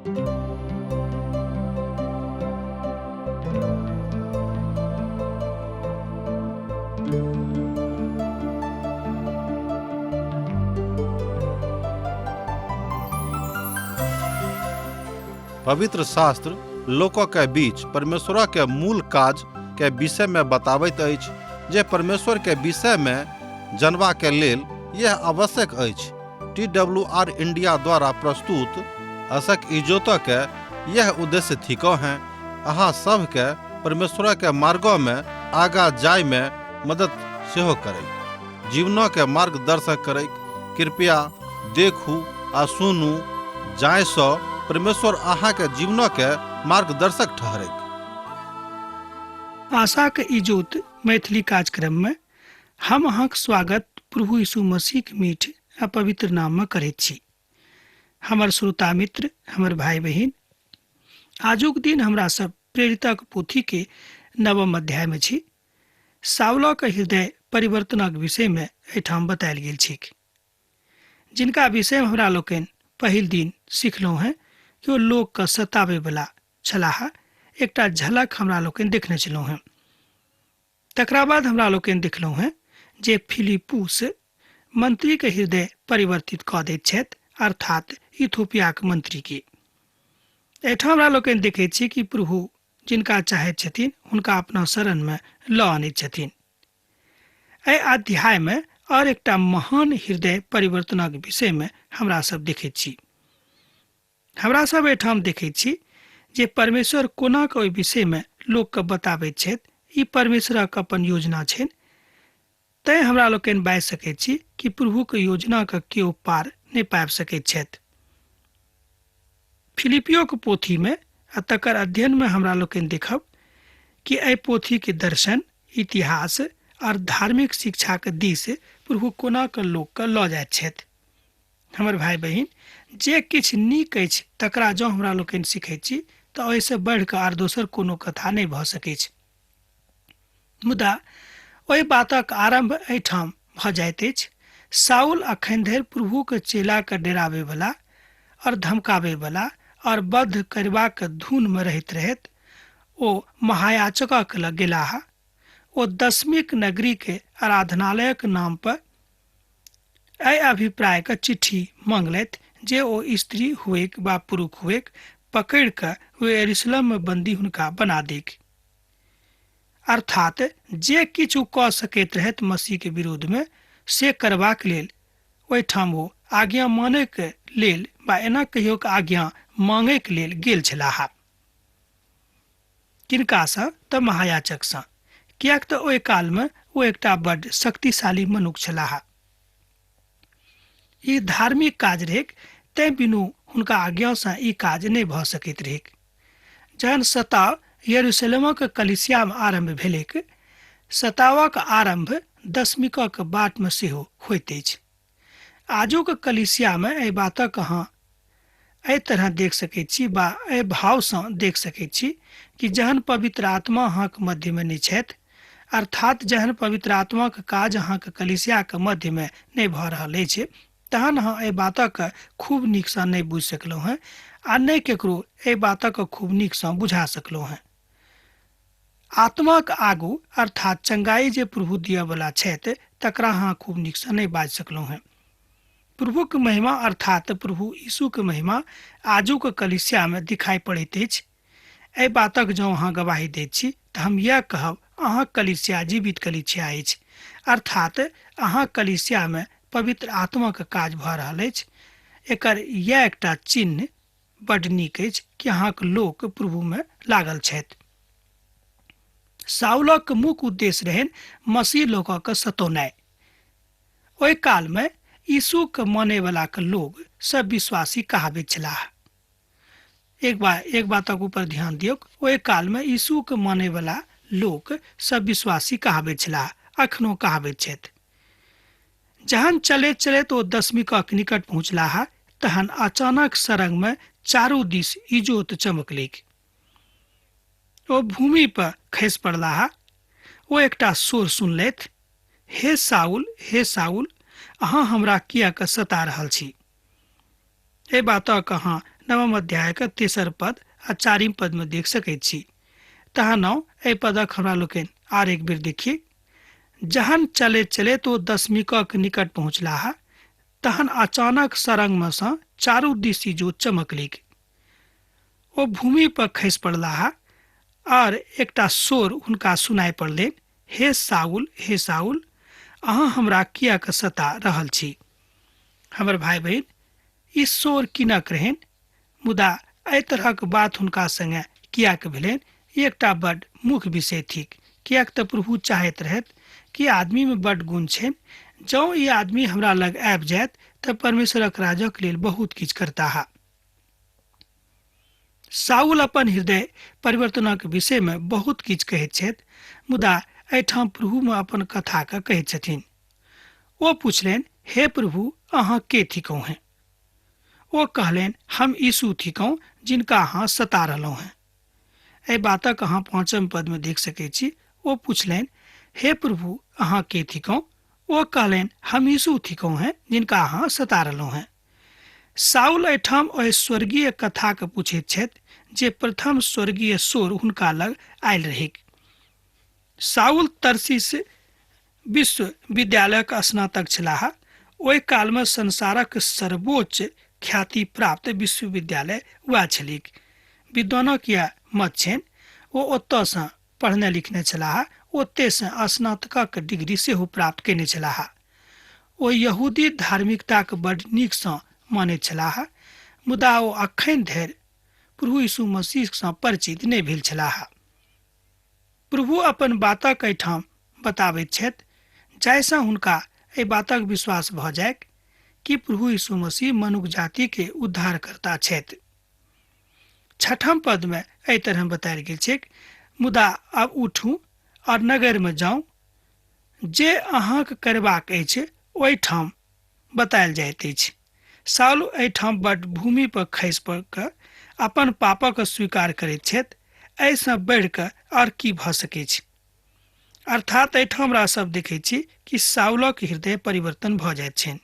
पवित्र शास्त्र लोक के बीच परमेश्वर के मूल काज के विषय में बताबैत अछि जे परमेश्वर के विषय में जनबा के लेल यह आवश्यक अछि। टी डब्ल्यू आर इंडिया द्वारा प्रस्तुत असक इजोत के यह उद्देश्य थिको हैं अहाँ सब के परमेश्वर के मार्गो में आगा जाय में मदद सेहो करैक, जीवनो के मार्गदर्शक करैक। कृपया देखू आ सुनू जाय सँ परमेश्वर अहाँ के जीवनो के मार्गदर्शक ठहरैक। आशाक इजोत मैथिली कार्यक्रम में हम अहाँक स्वागत प्रभु यीशु मसीहक मीठ आ पवित्र नाम में करैत छी। हमर श्रोता मित्र, हमर भाई बहिन, आजुक दिन हमरा सब प्रेरितक पोथी के नवम अध्याय में छी। साउलक हृदय परिवर्तनक विषय में एहिठाम बतायल गेल छैक, जिनका विषय में हमरा लोकनि पहिल दिन सिखलहुँ हैं कि ओ लोक के सताबे वाला छलाह। एकटा झलक हमरा लोकनि देखने छलहुँ हैं। तकरा बाद हमरा लोकनि देखलहुँ हैं जे फिलिपूस मंत्री के हृदय परिवर्तित कऽ दैत छथि, अर्थात इथोपियाक मंत्री के। एहिठाम हमरा लोकनि देखैत छी कि प्रभु जिनका चाहैत छथिन हुनका अपना शरण में लऽ अनैत छथिन। एहि अध्याय में और एकटा महान हृदय परिवर्तनक विषय में हमरा सब देखैत छी। हमरा सब एहिठाम देखैत छी जे परमेश्वर कोना कऽ ओहि विषय में लोक के बताबैत छथि। ई परमेश्वरक अपन योजना छनि, तैं हमरा लोकनि बाजि सकैत छी कि प्रभुक योजना के केओ पार नहि पाबि सकैत छथि। फिलिपियोक पोथी में आ तकर अध्ययन में हमरा लोकनि देखब कि एहि पोथी के दर्शन, इतिहास और धार्मिक शिक्षा के दिस प्रभु कोना कऽ लोक के लऽ जाइत छथि। हमर भाई बहिन, जे किछु नीक अछि तकरा जँ हमरा लोकनि सिखैत छी तऽ ओहिसँ बढ़ि कऽ आर दोसर कोनो कथा नहि भऽ सकैछ। मुदा ओहि बातक आरंभ एहिठाम भऽ जाइत अछि। साउल अखन धरि प्रभुक चेलाके डेराबैवला और धमकाबैवला और बद्ध करबाक धुनमे रहैत रहैत ओ महायाजकक लग गेलाह। ओ दशमीक नगरीके आराधनालयक नाम पर एहि अभिप्रायके चिट्ठी मंगलथि जे ओ स्त्री हुएक वा पुरुष हुएक पकड़ि कऽ ओ यरूशलेममे बंदी हुनका बना देक। अर्थात जे किछु कऽ सकैत रहथि मसीहके विरोधमे से करबाक लेल ओहिठाम ओ आज्ञा मानैके लेल वा एना कहियोक आज्ञा मांगैके लेल गेल छलाह। किनकासँ? तऽ महायाजकसँ, किएक तऽ ओहि कालमे ओ एकटा बड्ड शक्तिशाली मनुख छलाह। ई धार्मिक काज रहैक, तैं बिनु हुनका आज्ञासँ ई काज नहि भऽ सकैत रहैक। जहन सताव यरूशलेमक कलीसियामे आरम्भ भेलैक, सतावक आरम्भ दशमिकक बाटमे सेहो होइत अछि। आजुक कलीसियामे एहि बातक अहाँ एहि तरह देख सकैत छी वा एहि भावसँ देख सकैत छी कि जहन पवित्र आत्मा अहाँक मध्यमे नहि छथि, अर्थात जहन पवित्र आत्माक काज अहाँक कलीसियाक मध्यमे नहि भऽ रहल अछि, तहन अहाँ एहि बातक खूब नीकसँ नहि बुझि सकलहुँ हेँ आ नहि केकरो एहि बातक खूब नीकसँ बुझा सकलहुँ हेँ। आत्माक आगू अर्थात चंगाई जे प्रभु दिअ वला छथि तकरा अहाँ खूब नीकसँ नहि बाजि सकलहुँ हेँ। प्रभुक महिमा अर्थात प्रभु यीशुक महिमा आजुक कलीसियामे दिखाई पड़ैत अछि। एहि बातक जँ अहाँ गवाही दैत छी तऽ हम यैह कहब, अहाँक कलीसिया जीवित कलीसिया अछि, अर्थात अहाँक कलीसियामे पवित्र आत्माक काज भऽ रहल अछि। एकर यैह एकटा चिन्ह बड्ड नीक अछि कि अहाँक लोक प्रभुमे लागल छथि। साउलक मुख्य उद्देश्य रहनि मसीह लोकक सतौनाइ। ओहि कालमे यीशुक मानैवलाक लोग सब विश्वासी कहाबैत छलाह। एक बातक ऊपर ध्यान दियौक, ओहि कालमे यीशुक मानैवला लोक सब विश्वासी कहाबैत छलाह, अखनो कहाबैत छथि। जहन चलैत चलैत ओ दशमिकक निकट पहुँचलाह तहन अचानक सरंगमे चारू दिस इजोत चमकलैक। ओ भूमि पर खसि पड़लाह। ओ एकटा शोर सुनलथि, हे साउल, हे साउल, अहाँ हमरा किएक सता रहल छी? एहि बातक अहाँ नवम अध्यायक तेसर पद आ चारिम पदमे देख सकैत छी। तहन एहि पदक हमरा लोकनि आर एक बेर देखिए। जहन चले चले तो दशमिकक निकट पहुँचलाह तहन अचानक सरंगमे सँ चारू दिस जो चमकलिक। ओ भूमि पर खसि पड़लाह और एकटा शोर हुनका सुनाइ पड़लनि, हे साउल, हे साउल, अहाँ हमरा किएक सता रहल छी? हमर भाई बहिन, ई शोर किनक रहनि? मुदा एहि तरहक बात हुनका संगे किएक भेलनि? ई एकटा बड मुख्य विषय थिक, किएक तऽ प्रभु चाहैत रहथि कि आदमीमे बड गुण छनि, जँ ई आदमी हमरा लग आबि जायत तऽ परमेश्वरक राजक लेल बहुत किछु करताह। साउल अपन हृदय परिवर्तनक विषयमे बहुत किछु कहैत छथि, मुदा एहिठाम प्रभुमे अपन कथाके कहैत छथिन। ओ पुछलनि, हे प्रभु, अहाँ के थिकहुँ हैं? ओ कहलनि, हम यीशु थिकहुँ जिनका अहाँ सता रहलहुँ हैं। एहि बातक अहाँ पाँचम पदमे देख सकैत छी। ओ पुछलनि, हे प्रभु, अहाँ के थिकहुँ? ओ कहलनि, हम यीशु थिकहुँ हैं जिनका अहाँ सता रहलहुँ हैं। साउल एहिठाम ओहि स्वर्गीय कथाके पूछैत छथि जे प्रथम स्वर्गीय स्वर हुनका लग आयल रहैक। साउल तरसीस विश्वविद्यालयक स्नातक छलाह। ओहि कालमे संसारक सर्वोच्च ख्याति प्राप्त विश्वविद्यालय वएह छलैक। विद्वानक इएह मत छनि। ओ ओतयसँ पढ़ने लिखने छलाह, ओतयसँ स्नातकक डिग्री सेहो प्राप्त कयने छलाह। ओ यहूदी धार्मिकताक बड नीकसँ मानैत छलाह, मुदा ओ अखन धरि प्रभु यीशु मसीहसँ परिचित नहि भेल छलाह। प्रभु अपन बातक एहिठाम बताबैत छथि जाहिसँ हुनका एहि बातक विश्वास भऽ जाय कि प्रभु यीशु मसीह मनुख जाति के उद्धारकर्ता छथि। छठम पद में एहि तरह बतायल गेल छैक, मुदा आब उठू और नगर में जाउ, जे अहाँक करबाक अछि ओहिठाम बतायल जाइत अछि। साउल एहिठाम बड भूमि पर खसि पड़ि कऽ अपन पापक स्वीकार करैत छथि। एहिसँ बढ़ि कऽ आओर की भऽ सकैछ? अर्थात एहिठाम हमरा सब देखै छी कि साउलक हृदय परिवर्तन भऽ जाइत छनि,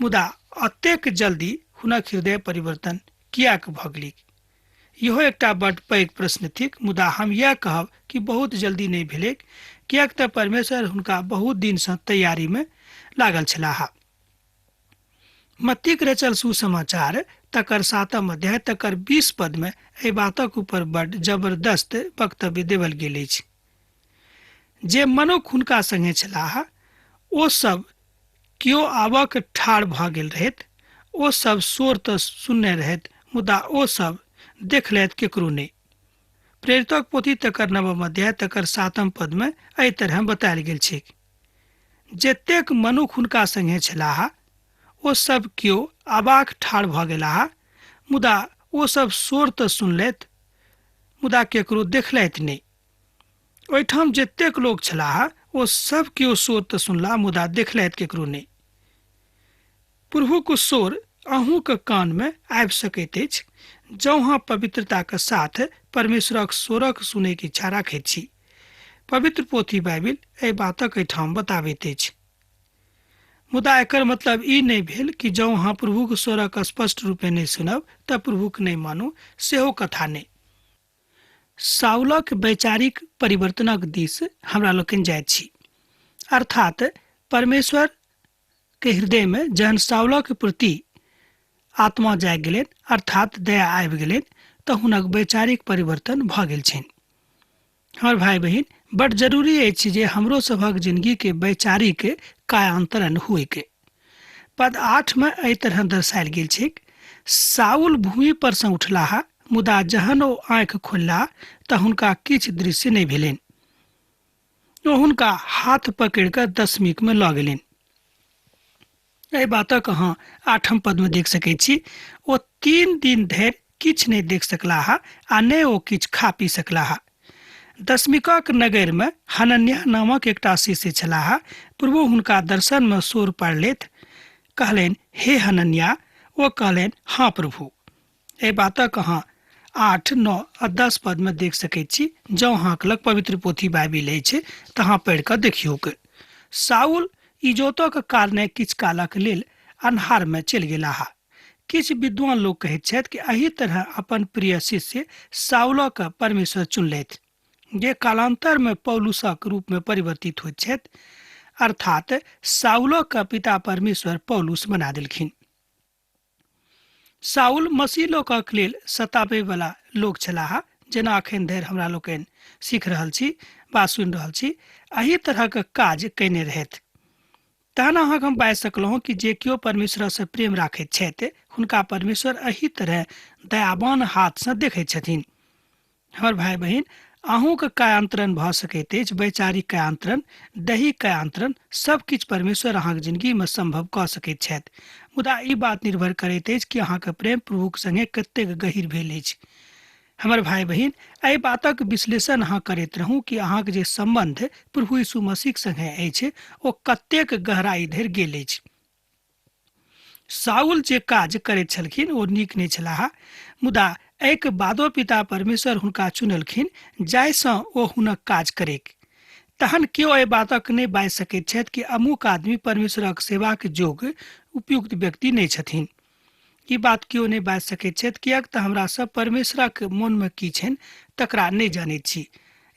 मुदा अतेक जल्दी हुनक हृदय परिवर्तन किएक भऽ गेलैक? इहो एकटा बड पैघ प्रश्न थिक। मुदा हम इएह कहब कि बहुत जल्दी नहि भेलैक, किएक तऽ परमेश्वर हुनका बहुत दिनसँ तैयारीमे लागल छलाह। मत्तीक रचल सुसमाचार तकर 7 अध्याय तकर 20 पदमे एहि बातक ऊपर बड जबरदस्त वक्तव्य देवल गेल अछि। जे मनुख हुनका संगे छलाह ओ सब केओ आबक ठाढ़ भऽ गेल रहैत। ओ सब शोर तऽ सुनने रहैत, मुदा ओ सब देखलथि केकरो नहि। प्रेरितक पोथी तकर 9 अध्याय तकर 7 पदमे एहि तरह बतायल गेल छैक, जतेक मनुख हुनका संगे छलाह ओ सब केओ अबाक ठाढ़ भऽ गेलाह, मुदा ओ सब शोर तऽ सुनलथि मुदा केकरो देखलथि नहि। ओहिठाम जतेक लोक छलाह ओ सब केओ शोर तऽ सुनला मुदा देखलथि केकरो नहि। प्रभुक शोर अहूँक कानमे आबि सकैत अछि जँ अहाँ पवित्रताक साथ परमेश्वरक स्वरक सुनैके इच्छा राखैत छी। पवित्र पोथी बाइबिल एहि बातक एहिठाम बताबैत अछि। मुदा एकर मतलब ई नहि भेल कि जँ अहाँ प्रभुक स्वरक स्पष्ट रूपे नहि सुनब तऽ प्रभुक नहि मानू, सेहो कथा नहि। साउलक वैचारिक परिवर्तनक दिस हमरा लोकनि जाइत छी। अर्थात परमेश्वर के हृदय में जहन साउलक प्रति आत्मा जागि गेलनि, अर्थात दया आबि गेलनि, तऽ हुनक वैचारिक परिवर्तन भऽ गेल छनि। हमर भाई बहिन, बड जरूरी अछि जे हमरो सभक जिंदगी के वैचारिक कायांतरण हुएके। पद 8 में एहि तरह दर्शायल गेल छैक, साउल भूमि पर सँ उठलाह, मुदा जहन ओ आँखि खोलला तऽ हुनका किछु दृश्य नहि भेलनि। ओ हुनका हाथ पकड़ि कऽ दशमिक में लऽ गेलनि। एहि बातक अहाँ 8 पद में देख सकै छी। ओ 3 दिन धरि किछु नहि देख सकलाह आ नहि ओ किछु खा पी सकलाह। दशमिकक नगर में हनन्याह नामक एकटा शिष्य छलाह। प्रभु हुनका दर्शन में शोर पाड़लथि, कहलनि, हे हनन्याह। ओ कहलनि, हाँ प्रभु। एहि बातक अहाँ 8, 9 आ 10 पद में देख सकैत छी। जँ अहाँक लग पवित्र पोथी बाइबिल अछि तऽ अहाँ पढ़ि कऽ देखियौक। साउल इजोतक कारणे किछु कालक लेल अन्हार में चलि गेलाह, किछु विद्वान लोक कहैत छथि कि एहि तरह अपन प्रिय शिष्य साउलक परमेश्वर चुनलथि, जे कालांतर में पौलुसक रूप में परिवर्तित होइत छथि, अर्थात साउलक पिता परमेश्वर पौलुस बना देलखिन। साउल मसीह लोकक लेल सताबैवला लोक छलाह, जेना अखन धरि हमरा लोकनि सीख रहल छी वा सुनि रहल छी, एहि तरहक काज कयने रहथि। तहन अहाँके हम बाजि सकलहुँ कि जे केओ परमेश्वरसँ प्रेम राखैत छथि हुनका परमेश्वर एहि तरह दयावान हाथसँ देखैत छथिन। हमर भाय बहिन, अहूँके कायांतरण भऽ सकैत अछि, वैचारिक कायांतरण, दैहिक कायांतरण, सब किछु परमेश्वर अहाँके जिंदगीमे संभव कऽ सकैत छथि। मुदा ई बात निर्भर करैत अछि कि अहाँके प्रेम प्रभुक संगे कतेक गहीर भेल अछि। हमर भाय बहिन, एहि बातक विश्लेषण अहाँ करैत रहू कि अहाँके जे सम्बन्ध प्रभु यीशु मसीहक संगे अछि ओ कतेक गहराई धरि गेल अछि। साउल जे काज करैत छलखिन ओ नीक नहि छलाह, मुदा एहिके बादो पिता परमेश्वर हुनका चुनलखिन जाहिसँ ओ हुनक काज करैक। तहन केओ एहि बातक नहि बाजि सकैत छथि कि अमुक आदमी परमेश्वरक सेवाक योग्य उपयुक्त व्यक्ति नहि छथिन। ई बात केओ नहि बाजि सकैत छथि, किएक तऽ हमरा सब परमेश्वरक मोनमे की छनि तकरा नहि जानैत छी।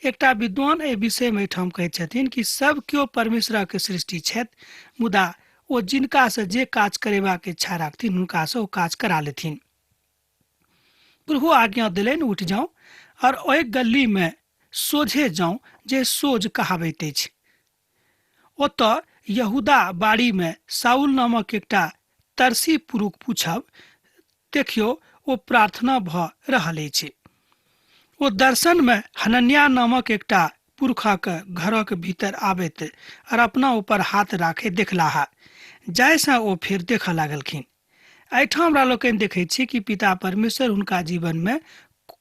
एकटा विद्वान एहि विषयमे एहिठाम कहैत छथिन कि सब केओ परमेश्वरक सृष्टि छथि, मुदा ओ जिनकासँ जे काज करेबाक इच्छा राखथिन हुनकासँ ओ काज करा लेथिन। प्रभु आज्ञा देलनि, उठि जाउ और ओहि गल्ली में सोझे जाउ जे सोझ कहाबैत अछि। ओतऽ यहूदा बाड़ी में साउल नामक एकटा तरसी पुरुख पूछब, देखियौ ओ प्रार्थना भऽ रहल अछि। ओ दर्शन में हनन्या नामक एकटा पुरखाक घरक भीतर आबैत और अपना ऊपर हाथ राखैत देखलाह, जाहिसँ ओ फेर देखऽ लागलखिन। एहिठाम हमरा लोकनि देखैत छी कि पिता परमेश्वर हुनका जीवन में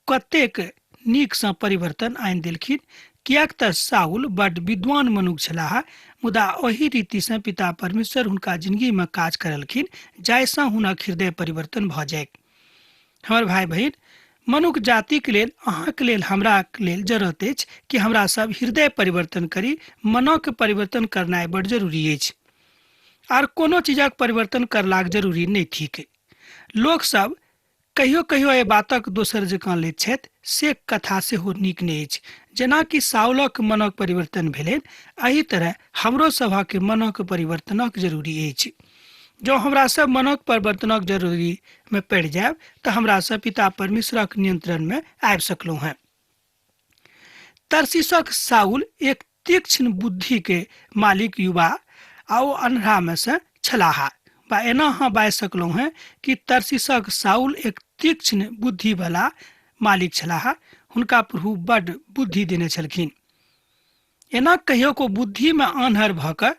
कतेक नीकसँ परिवर्तन आनि देलखिन, किएक तऽ साउल बड्ड विद्वान मनुख छलाह, मुदा ओहि रीतिसँ पिता परमेश्वर हुनका जिंदगीमे काज करलखिन जाहिसँ हुनक हृदय परिवर्तन भऽ जाय। हमर भाय बहिन, मनुख जातिक लेल, अहाँके लेल, हमरा लेल जरूरत अछि कि हमरा सब हृदय परिवर्तन करी। मनक परिवर्तन करनाइ बड्ड जरूरी अछि, आर कोनो चीजक परिवर्तन करलाक जरूरी नहि थिक। लोक सब कहियो कहियो एहि बातक दोसर जकाँ लैत छथि, से कथा सेहो नीक नहि अछि। जेनाकि साउलक मनक परिवर्तन भेलनि, एहि तरह हमरो सभक मनक परिवर्तनक जरूरी अछि। जँ हमरा सब मनक परिवर्तनक जरूरी में पड़ि जायब तऽ हमरा सब पिता परमेश्वरक नियंत्रण में आबि सकलहुँ हेँ। तरसीसक साउल एक तीक्ष्ण बुद्धि के मालिक युवा आ ओ अन्हरा में से छलाह, बा एना अहाँ बाजि सकलहुँ हेँ कि तरसीसक साउल एक तीक्ष्ण बुद्धि वाला मालिक छलाह। हुनका प्रभु बड्ड बुद्धि देने छलखिन। एना कहियो को बुद्धि में आन्हर भऽ कऽ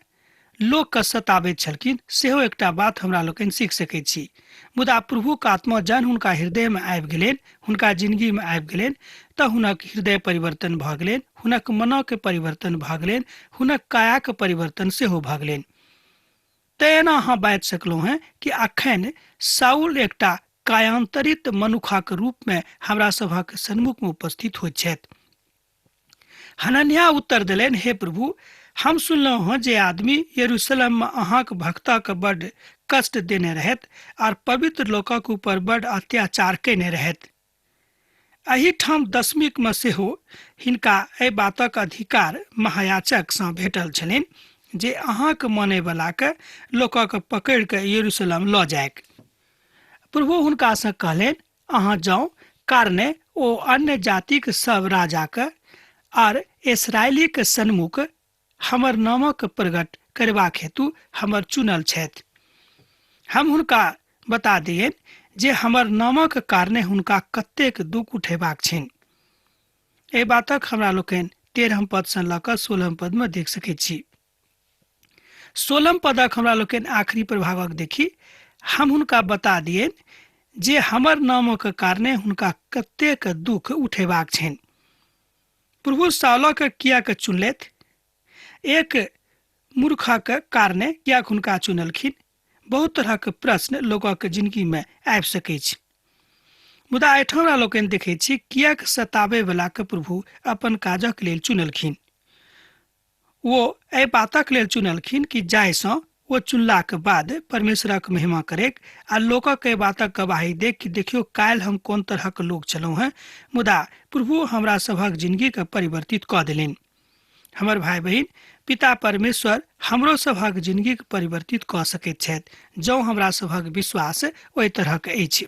लोकके सताबैत छलखिन, सेहो एकटा बात हमरा लोकनि सीख सकैत छी। मुदा प्रभुक आत्मा जहन हुनका हृदयमे आबि गेलनि, हुनका जिंदगीमे आबि गेलनि, तऽ हुनक हृदय परिवर्तन भऽ गेलनि, हुनक मनक परिवर्तन भऽ गेलनि, हुनक कायाक परिवर्तन सेहो भऽ गेलनि। तेँ एना अहाँ बाजि सकलहुँ हेँ कि अखन साउल एकटा कायांतरित मनुखक रूपमे हमरा सभक सन्मुखमे उपस्थित होइत छथि। हनन्या उत्तर देलनि, हे प्रभु, हम सुनलहुँ हँ जे आदमी यरूशलेममे अहाँक भक्तक बड्ड कष्ट देने रहैत आर पवित्र लोकक ऊपर बड्ड अत्याचार कयने रहैत। एहि ठाम दशमीकमे सेहो हिनका एहि बातक अधिकार महायाचकसँ भेटल छलनि जे अहाँक मानयवलाके लोकक पकड़ि कऽ यरूशलेम लऽ जायक। प्रभु हुनकासँ कहलनि, अहाँ जाउ, कारणे ओ अन्य जातिक सब राजाक आर इस्राएलीक सन्मुख हमर नामक प्रकट करबाक हेतु हमर चुनल छथि। हम हुनका बता दियनि जे हमर नामक कारणे हुनका कतेक दुख उठेबाक छनि। एहि बातक हमरा लोकनि 13 पदसँ लऽ कऽ 16 पदमे देख सकैत छी। 16 पदक हमरा लोकनि आखिरी प्रभावक देखी, हम हुनका बता दियनि जे हमर नामक कारणे हुनका कतेक दुख उठेबाक छनि। प्रभु साउलक किएक चुनलथि? एक मूर्खक कारणे किएक हुनका चुनलखिन? बहुत तरहक प्रश्न लोकक जिंदगीमे आबि सकैत। मुदा एहिठाम हमरा लोकनि देखैत छी किएक सताबैवलाके प्रभु अपन काजक लेल चुनलखिन। ओ एहि बातक लेल चुनलखिन कि जाहिसँ ओ चुनलाक बाद परमेश्वरक महिमा करैक आ लोकक एहि बातक गवाही देख कि देखियौ काल्हि हम कोन तरहक लोक छलहुँ हेँ, मुदा प्रभु हमरा सभक जिंदगीके परिवर्तित कऽ देलनि। हमर भाइ बहिन, पिता परमेश्वर हमरो सभक जिंदगीके परिवर्तित कऽ सकैत छथि जँ हमरा सभक विश्वास ओहि तरहक अछि।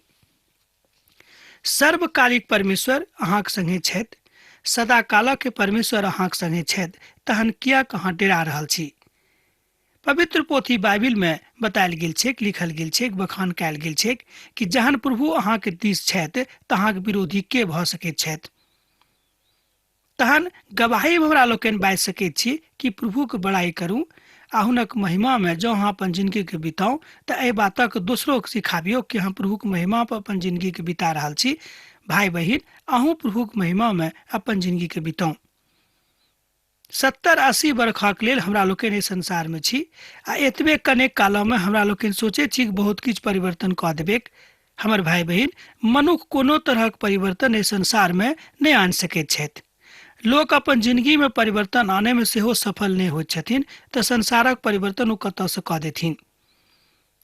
सर्वकालिक परमेश्वर अहाँक संगे छथि, सदाकालक परमेश्वर अहाँक संगे छथि, तहन किएक अहाँ डेरा रहल छी? पवित्र पोथी बाइबिल में बतायल गेल छैक, लिखल गेल छैक, बखान कयल गेल छैक कि जहन प्रभु अहाँके दिस छथि तऽ अहाँके विरोधी के भऽ सकैत छथि। तहन गवाही हमरा लोकनि बाजि सकैत छी कि प्रभुके बड़ाई करू आ हुनक महिमामे जँ अहाँ अपन जिनगीके बिताउ तऽ एहि बातक दोसरोके सिखाबियौ कि हम प्रभुके महिमा पर अपन जिनगीके बिता रहल छी। भाय बहिन, अहूँ प्रभुके महिमामे अपन जिनगीके बिताउ। 70-80 बरखक लेल हमरा लोकनि एहि संसारमे छी आ एतबे कनेक कालमे हमरा लोकनि सोचै छी कि बहुत किछु परिवर्तन कऽ देबैक। हमर भाय बहिन, मनुख कोनो तरहक परिवर्तन एहि संसारमे नहि आनि सकैत छथि। लोक अपन जिनगीमे परिवर्तन आनयमे सेहो सफल नहि होइत छथिन तऽ संसारक परिवर्तन ओ कतऽसँ कऽ देथिन।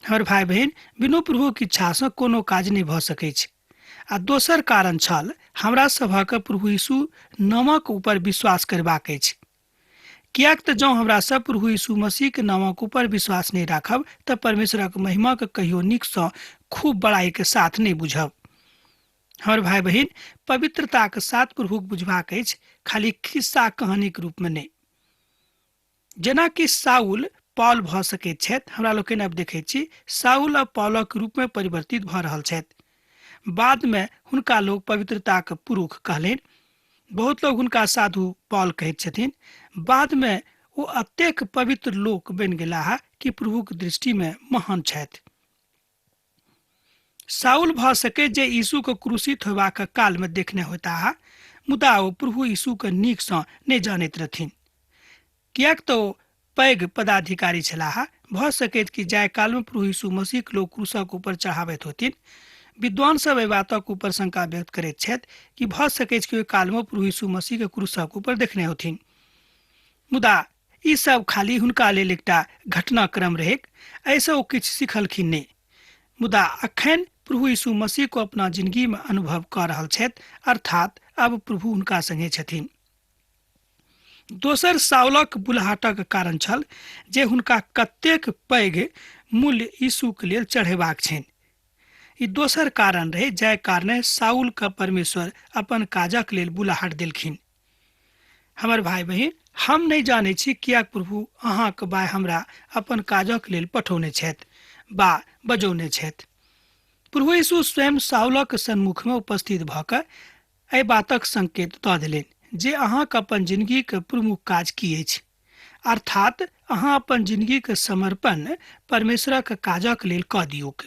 हमर भाय बहिन, बिनु प्रभुक इच्छासँ कोनो काज नहि भऽ सकैछ। आ दोसर कारण छल हमरा सभक प्रभु यीशु नामक ऊपर विश्वास करबाक अछि। किएक तऽ जँ हमरा सब प्रभु यीशु मसीहके नामक ऊपर विश्वास नहि राखब तऽ परमेश्वरक महिमाके कहियो नीकसँ खूब बड़ाईके साथ नहि बुझब। हमर भाय बहिन, पवित्रताके साथ प्रभुक बुझबाक अछि, खाली खिस्सा कहानीके रूपमे नहि। जेनाकि साउल पॉल भऽ सकैत छथि, हमरा लोकनि आब देखैत छी साउल अब पॉलक रूपमे परिवर्तित भऽ रहल छथि। बादमे हुनका लोग पवित्रताक पुरुष कहलनि। बहुत लोग हुनका साधु पॉल कहैत छथिन। बादमे ओ अतेक पवित्र लोक बनि गेलाह कि प्रभुक दृष्टिमे महान छथि। साउल भऽ सकै जे यीशुके क्रूसित होयबाक कालमे देखने होताह, मुदा ओ प्रभु यीशुके नीकसँ नहि जानैत रहथिन, किएक तऽ ओ पैघ पदाधिकारी छलाह। भऽ सकैत कि जाय कालमे प्रभु यीशु मसीहक लोक क्रूसक ऊपर चढ़ाबैत होथिन। विद्वान सब एहि बातक ऊपर शंका व्यक्त करैत छथि कि भऽ सकैत कि ओहि कालमे प्रभु यीशु मसीहके क्रूसक ऊपर देखने होथिन, मुदा ई सब खाली हुनका लेल एकटा घटनाक्रम रहैक, एहिसँ ओ किछु सिखलखिन नहि। मुदा अखन प्रभु यीशु मसीह को अपना जिंदगी में अनुभव कऽ रहल छथि, अर्थात अब प्रभु हुनका संगे छथिन। दोसर साउलक बुलहाटक कारण छल जे हुनका कतेक पैघ मूल्य यीशुके लेल चढ़ेबाक छनि। ई दोसर कारण रहै जाहि कारणे साउलके परमेश्वर अपन काजक लेल बुलाहट देलखिन। हमर भाय बहिन, हम नहि जानै छी किएक प्रभु अहाँक बाय हमरा अपन काजक लेल पठौने छथि बा बजौने छथि। प्रभु यीशु स्वयं साउलक सन्मुखमे उपस्थित भऽ कऽ एहि बातक संकेत दऽ देलनि जे अहाँक अपन जिनगीक प्रमुख काज की अछि, अर्थात अहाँ अपन जिनगीक समर्पण परमेश्वरक काजक लेल कऽ दियौक।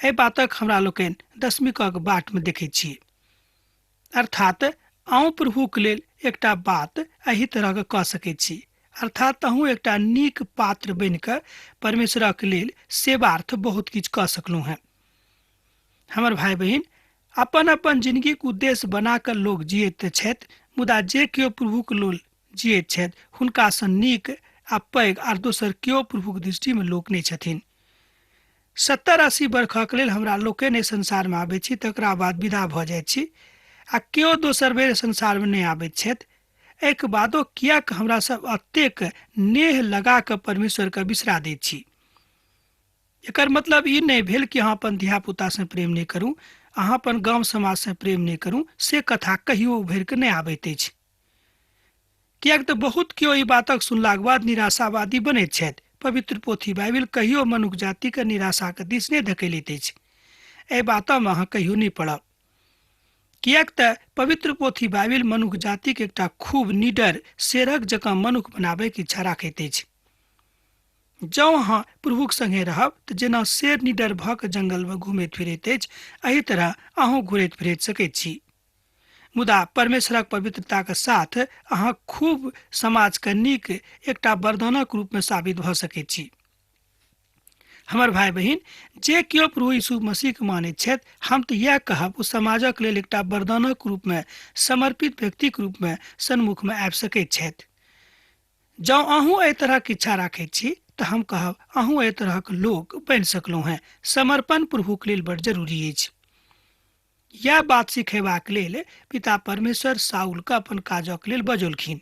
एहि बातक हमरा लोकनि दशमिकक बाटमे देखैत छी। अर्थात अहूँ प्रभुक लेल एकटा बात एहि तरहक कऽ सकैत छी, अर्थात अहूँ एकटा नीक पात्र बनि कऽ परमेश्वरक लेल सेवार्थ बहुत किछु कऽ सकलहुँ हेँ। हमर भाय बहिन, अपन अपन जिनगीक उद्देश्य बना कऽ लोक जियैत तऽ छथि, मुदा जे केओ प्रभुक लेल जियैत छथि हुनकासँ नीक आ पैघ आर दोसर केओ प्रभुक दृष्टिमे लोक नहि छथिन। 70-80 बरखक लेल हमरा लोकनि एहि संसारमे आबैत छी, तकरा बाद विदा भऽ जाइत छी आ केओ दोसर बेर संसारमे नहि आबैत छथि। एहिके बादो किएक हमरा सब एतेक नेह लगा कऽ परमेश्वरके बिसरा दैत छी? एकर मतलब ई नहि भेल कि अहाँ अपन धियापुतासँ प्रेम नहि करू, अहाँ अपन गाम समाजसँ प्रेम नहि करू, से कथा कहियो उभरि कऽ नहि आबैत अछि। किएक तऽ बहुत केओ ई बातक सुनलाक बाद निराशावादी बनैत छथि। पवित्र पोथी बाइबिल कहियो मनुख जातिके निराशाके दिस नहि धकेलैत अछि। एहि बातमे अहाँ कहियो नहि पड़ब, किएक तऽ पवित्र पोथी बाइबिल मनुख जातिके एकटा खूब निडर शेरक जकाँ मनुख बनाबैके इच्छा राखैत अछि। जँ अहाँ प्रभुक संगे रहब तऽ जेना शेर निडर भऽ कऽ जंगलमे घुमैत फिरैत अछि, एहि तरह अहूँ घुरैत फिरैत सकैत छी। मुदा परमेश्वरक पवित्रताक साथ अहाँ खूब समाजके नीक एकटा वरदानक रूपमे साबित भऽ सकैत छी। हमर भाय बहिन, जे केओ प्रभु यीशु मसीहके मानैत छथि, हम तऽ इएह कहब ओ समाजक लेल एकटा वरदानक रूपमे समर्पित व्यक्तिक रूपमे सन्मुखमे आबि सकैत छथि। जँ अहूँ एहि तरहक इच्छा राखैत छी तऽ हम कहब अहूँ एहि तरहक लोक बनि सकलहुँ हेँ। समर्पण प्रभुक लेल बड़ जरूरी अछि। इएह बात सिखेबाक लेल पिता परमेश्वर साउलके अपन काजक लेल बजौलखिन।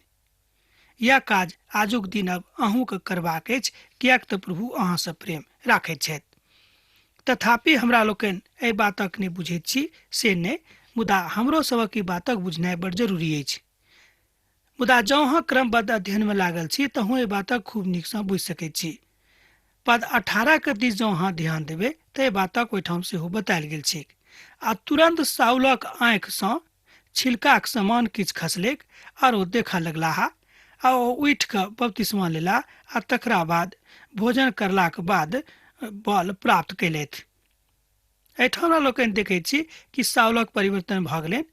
इएह काज आजुक दिन अब अहूँके करबाक अछि, किएक तऽ प्रभु अहाँसँ प्रेम राखैत छथि। तथापि हमरा लोकनि एहि बातक नहि बुझैत छी से नहि, मुदा हमरो सभक ई बातक बुझनाइ बड़ जरूरी अछि। मुदा जँ अहाँ क्रमबद्ध अध्ययनमे लागल छी तहूँ एहि बातक खूब नीकसँ बुझि सकैत छी। पद 18 के दिस जँ अहाँ ध्यान देबै तऽ एहि बातक ओहिठाम सेहो बतायल गेल छैक। आ तुरन्त साउलक आँखिसँ छिलकाक समान किछु खसलैक आर ओ देखऽ लगलाह आ ओ उठि कऽ बपतिस्मा लेलाह आ तकरा बाद भोजन करलाक बाद बल प्राप्त कयलथि। एहिठाम हमरा लोकनि देखैत छी कि साउलक परिवर्तन भऽ गेलनि,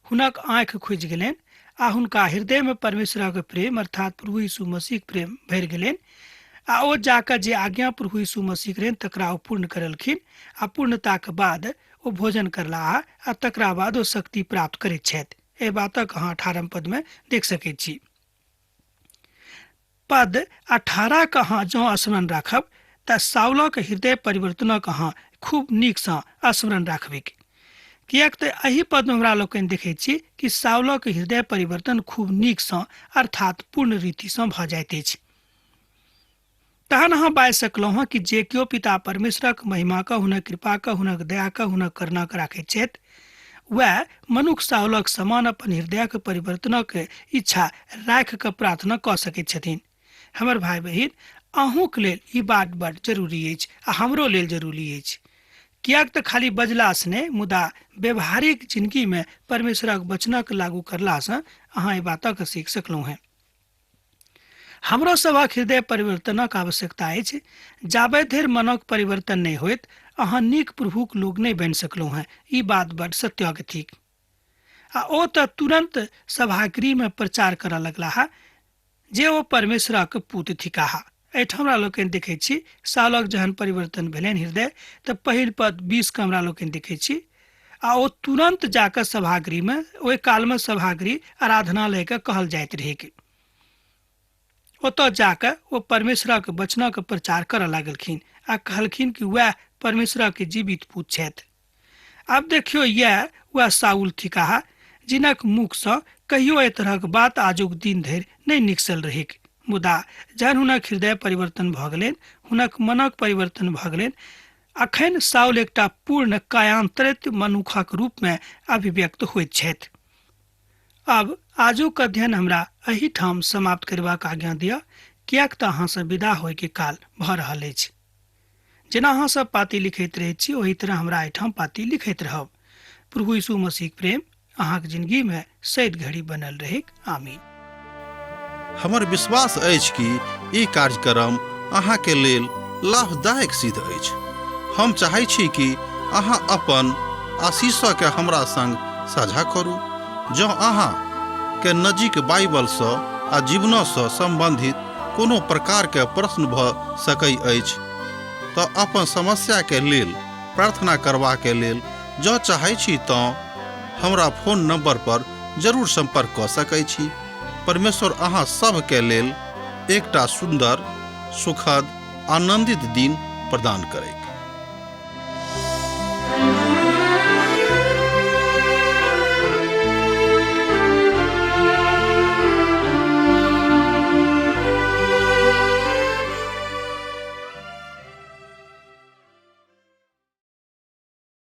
हुनक आँखि खुजि गेलनि आ हुनका हृदयमे परमेश्वरक प्रेम अर्थात प्रभु यीशु मसीहक प्रेम भरि गेलनि आ ओ जाकऽ जे आज्ञा प्रभु यीशु मसीहक रहनि तकरा ओ पूर्ण करलखिन आ पूर्णताक बाद ओ भोजन करलाह आ तकरा बाद ओ शक्ति प्राप्त करैत छथि। एहि बातक अहाँ 18 पदमे देख सकैत छी। पद 18 के अहाँ जँ स्मरण राखब तऽ साउलक हृदय परिवर्तनक अहाँ खूब नीकसँ स्मरण राखबैक, किएक तऽ एहि पदमे हमरा लोकनि देखैत छी कि साउलक हृदय परिवर्तन खूब नीकसँ अर्थात पूर्ण रीतिसँ भऽ जाइत अछि। तहन अहाँ बाजि सकलहुँ हँ कि जे केओ पिता परमेश्वरक महिमाक, हुनक कृपाक, हुनक दयाक, हुनक करुणाक राखैत छथि, वएह मनुख साउलक समान अपन हृदयक परिवर्तनक इच्छा राखि कऽ प्रार्थना कऽ सकैत छथिन। हमर भाय बहिन, अहूँक लेल ई बात बड जरूरी अछि आ हमरो लेल जरूरी अछि, किएक तऽ खाली बजलासँ नहि मुदा व्यवहारिक जिनगीमे परमेश्वरक वचनक लागू करलासँ अहाँ एहि बातक सीख सकलहुँ हेँ। हमरो सभक हृदय परिवर्तनक आवश्यकता अछि। जाबे धरि मनक परिवर्तन नहि होइत अहाँ नीक प्रभुक लोक नहि बनि सकलहुँ हेँ। ई बात बड सत्यक थिक। आ ओ तऽ तुरन्त सभागृहमे प्रचार करऽ लगलाह जे ओ परमेश्वरक पुत थिकाह। एहिठाम हमरा लोकनि देखैत छी साउलक जहन परिवर्तन भेलनि हृदय तऽ पहिल पद 20 के हमरा लोकनि देखैत छी आ ओ तुरन्त जाकऽ सभागृहमे, ओहि कालमे सभागृह आराधनालयके कहल जाइत रहैक, ओतऽ जाकऽ ओ परमेश्वरक वचनक प्रचार करऽ लागलखिन आ कहलखिन कि वएह परमेश्वरक जीवित पुत छथि। आब देखियौ, इएह वएह साउल थिकाह जिनक मुखसँ कहियो एहि तरहक बात आजुक दिन धरि नहि निकसल रहैक, मुदा जहन हुनक हृदय परिवर्तन भऽ गेलनि, हुनक मनक परिवर्तन भऽ गेलनि, अखन साउल एकटा पूर्ण कायांतरित मनुखक रूपमे अभिव्यक्त होइत छथि। आब आजुक अध्ययन हमरा एहिठाम समाप्त करबाक आज्ञा दिअ, किएक तऽ अहाँसँ विदा होइके काल भऽ रहल अछि। जेना अहाँ सब पाती लिखैत रहैत छी ओही तरह हमरा एहिठाम पाती लिखैत रहब। प्रभु यीशु मसीहक प्रेम अहाँक जिंदगी में सैद घड़ी बनल रहैक। आमीन। हमर विश्वास अछि कि ई कार्यक्रम अहाँ के लेल लाभदायक सिद्ध अछि। हम चाहै छी कि अहाँ अपन आशीष के हमरा संग साझा करू। जँ अहाँ के नजीक बाइबल सँ आ जीवन सँ संबंधित कोनो प्रकार के प्रश्न भ सकै अछि तऽ अपन समस्या के लेल प्रार्थना करबा के लेल जँ चाहै छी तँ हमरा फोन नंबर पर जरूर संपर्क कऽ सकै छी। परमेश्वर अहाँ सभ के लेल एकटा सुंदर, सुखद, आनंदित दिन प्रदान करैत।